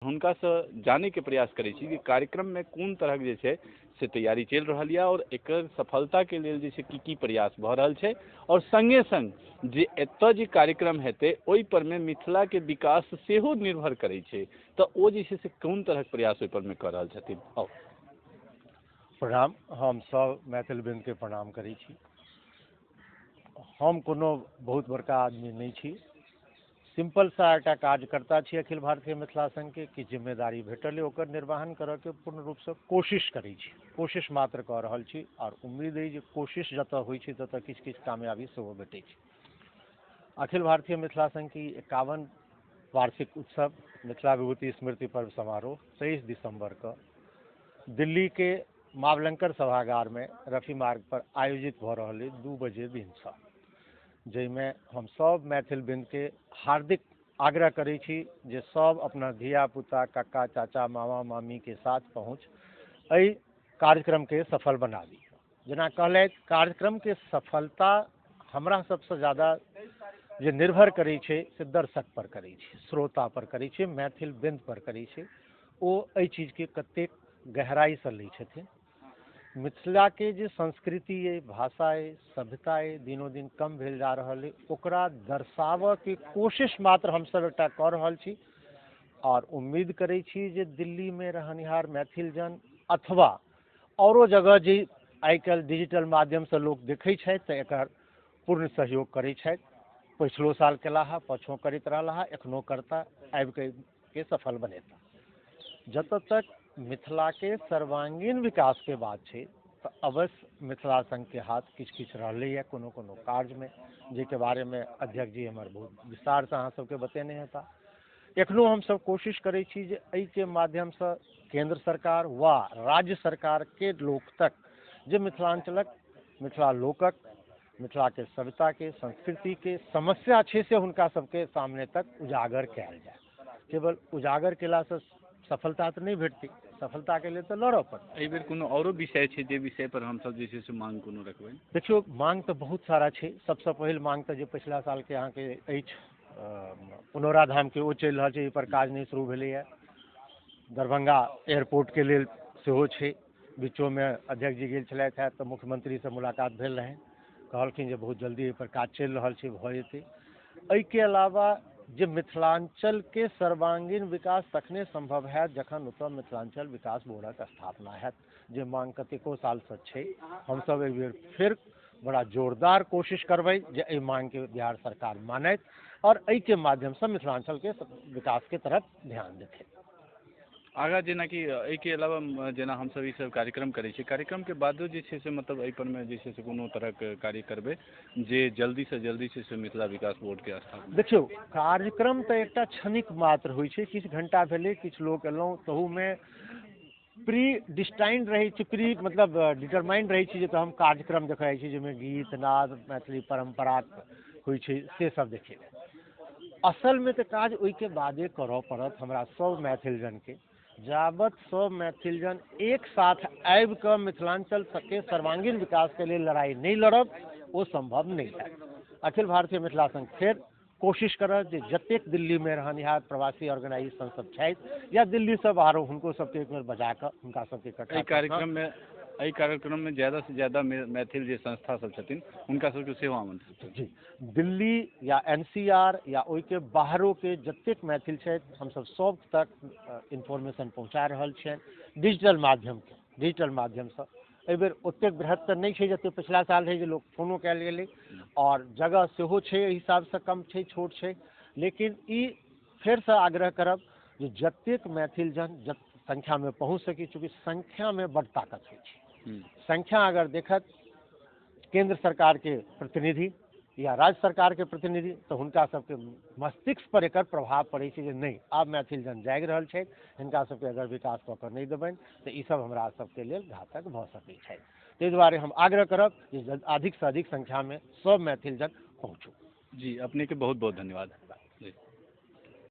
हुनकासँ जानैके प्रयास करै छी कि कार्यक्रममे कोन तरहक जे छै से तैयारी चलि रहल यऽ आओर एकर सफलताके लेल जे छै की की प्रयास भऽ रहल छै, आओर सङ्गे सङ्ग जे एतऽ जे कार्यक्रम हेतै ओहि परमे मिथिलाके विकास सेहो निर्भर करै छै, तऽ ओ जे छै से कोन तरहक प्रयास ओहि परमे कऽ रहल छथिन। आउ। प्रणाम, हम सब मैथिल वृन्दके प्रणाम करै छी। हम कोनो बहुत बड़का आदमी नहि छी, सिंपल सा एकटा कार्यकर्ता छी अखिल भारतीय मिथिला संघके। कि जिम्मेदारी भेटल अइ ओकर निर्वहन करऽके पूर्ण रूपसँ कोशिश करै छी, कोशिश मात्र कऽ रहल छी, आओर उम्मीद अइ जे कोशिश जतऽ होइ छै ततऽ किछु किछु कामयाबी सेहो भेटै छै। अखिल भारतीय मिथिला संघके 51 वार्षिक उत्सव मिथिला विभूति स्मृति पर्व समारोह 23 दिसंबर के दिल्ली के मावलंकर सभागार में रफी मार्ग पर आयोजित भऽ रहल अइ 2 बजे दिनसँ, जाहिमे हम सब मैथिल वृन्दके हार्दिक आग्रह करै छी जे सब अपना धिया पुता, कक्का, चाचा, मामा, मामी के साथ पहुँच एहि कार्यक्रमके सफल बनाबी। जेना कहलथि, कार्यक्रमके सफलता हमरा सबसँ ज़्यादा जे निर्भर करै छै से दर्शक पर करै छै, श्रोता पर करै छै, मैथिल वृन्द पर करै छै। ओ एहि चीजके कतेक गहराइसँ लै छथिन। मिथिलाके जे संस्कृति अइ, भाषा अइ, सभ्यता अइ, दिनोदिन कम भेल जा रहल अइ, ओकरा दर्शाबऽके कोशिश मात्र हमसब एकटा कऽ रहल छी। आओर उम्मीद करै छी जे दिल्लीमे रहनिहार मैथिलजन अथवा औरो जगह जे आइ काल्हि डिजिटल माध्यमसँ लोक देखै छथि तऽ एकर पूर्ण सहयोग करै छथि। पछिलो साल केला हा, पाछो करैत रहला हा, एखनो करता, आबिके के सफल बनेता। जतऽ तक मिथिलाके सर्वांगीण विकासके बात छै तऽ अवश्य मिथिला संघके हाथ किछु किछु रहलैए कोनो कोनो कार्यमे, जाहिके बारेमे अध्यक्ष जी हमर बहुत विस्तारसँ अहाँ सबके बतेने हेता। एखनो हमसब कोशिश करै छी जे एहिके माध्यमसँ केंद्र सरकार वा राज्य सरकारके लोक तक जे मिथिलांचलक, मिथिला लोकक, मिथिलाके सभ्यताके, संस्कृतिके समस्या छै से हुनका सबके सामने तक उजागर कयल जाय। केवल उजागर केलासँ सफलता तऽ नहि भेटतै, सफलताके लेल तऽ लड़ऽ पड़तै। एहि बेर कोनो औरो विषय छै जे विषय पर हमसब जे छै से मांग कोनो रखबै? देखियौ, मांग तऽ बहुत सारा छै। सबसँ पहिल मांग तऽ जे पछिला सालके अहाँके अछि पुनौरा धामके, ओ चलि रहल छै, एहि पर काज नहि शुरू भेलैए। दरभंगा एयरपोर्टके लेल सेहो छै। बीचोमे अध्यक्ष जी गेल छलथि हेँ तऽ मुख्यमंत्रीसँ मुलाकात भेल रहनि, कहलखिन जे बहुत जल्दी एहि पर काज चलि रहल छै, भऽ जेतै। एहिके अलावा जे मिथिलांचलके सर्वांगीण विकास तखने संभव हैत जखन ओतऽ मिथिलांचल विकास बोर्डक स्थापना हैत, जे मांग कतेको सालसँ छै। हमसब एहि बेर फेर बड़ा जोरदार कोशिश करबै जे एहि मांगके बिहार सरकार मानैत और एहिके माध्यमसँ मिथिलांचलके विकासके तरफ ध्यान देथिन। आगाँ जेनाकि एहिके अलावा जेना हमसब ई सब कार्यक्रम करै छी, कार्यक्रमके बादो जे छै से मतलब एहि परमे जे छै से कोनो तरहक कार्य करबै जे जल्दीसँ जल्दी छै से मिथिला विकास बोर्डके स्थापना? देखियौ, कार्यक्रम तऽ एकटा क्षणिक मात्र होइ छै, किछु घंटा भेलै, किछु लोक एलहुँ, तहूमे प्री डिस्टाइंड रहै छै, प्री मतलब डिटरमाइंड रहै छै जे तऽ हम कार्यक्रम देखऽ जाइ छी जाहिमे गीत नाद मैथिली परम्परा होइ छै से सब देखै लए। असलमे तऽ काज ओहिके बादे करऽ पड़त हमरा सब मैथिलजनके। जाबत सब मैथिलजन एक साथ आबि कऽ मिथिलांचल सबके सर्वांगीण विकासके लेल लड़ाइ नहि लड़ब, ओ सम्भव नहि हैत। अखिल भारतीय मिथिला संघ फेर कोशिश करत जे जतेक दिल्लीमे रहनिहार प्रवासी ऑर्गेनाइजेशन सब छथि या दिल्लीसँ बाहरो, हुनको सबके एक बेर बजा कऽ हुनका सबके इकट्ठा एहि कार्यक्रममे ज़्यादासँ ज़्यादा मैथिल जे संस्था सब छथिन हुनका सबके सेहो आमंत्रित। जी, दिल्ली या NCR या ओहिके बाहरोके जतेक मैथिल छथि हमसब सब तक इन्फॉर्मेशन पहुँचा रहल छियनि डिजिटल माध्यमसँ। एहि बेर ओतेक बृहत तऽ नहि छै जतेक पिछला साल रहै जे लोक फोनो कयल गेलै, और जगह सेहो छै एहि हिसाबसँ कम छै, छोट छै, लेकिन ई फेरसँ आग्रह करब जे जतेक मैथिलजन संख्यामे पहुँच सकी, चूँकि संख्यामे बड ताकत होइ छै। संख्या अगर देखत केंद्र सरकारके प्रतिनिधि या राज्य सरकारके प्रतिनिधि तऽ हुनका सबके मस्तिष्क पर एकर प्रभाव पड़ै छै जे नहि, आब मैथिलजन जागि रहल छथि, हिनका सबके अगर विकास कऽ कऽ नहि देबनि तऽ ई सब हमरा सबके लेल घातक भऽ सकै छथि। ताहि दुआरे हम आग्रह करब जे अधिकसँ अधिक संख्यामे सब मैथिलजन पहुँचू। जी, अपनेके बहुत बहुत धन्यवाद।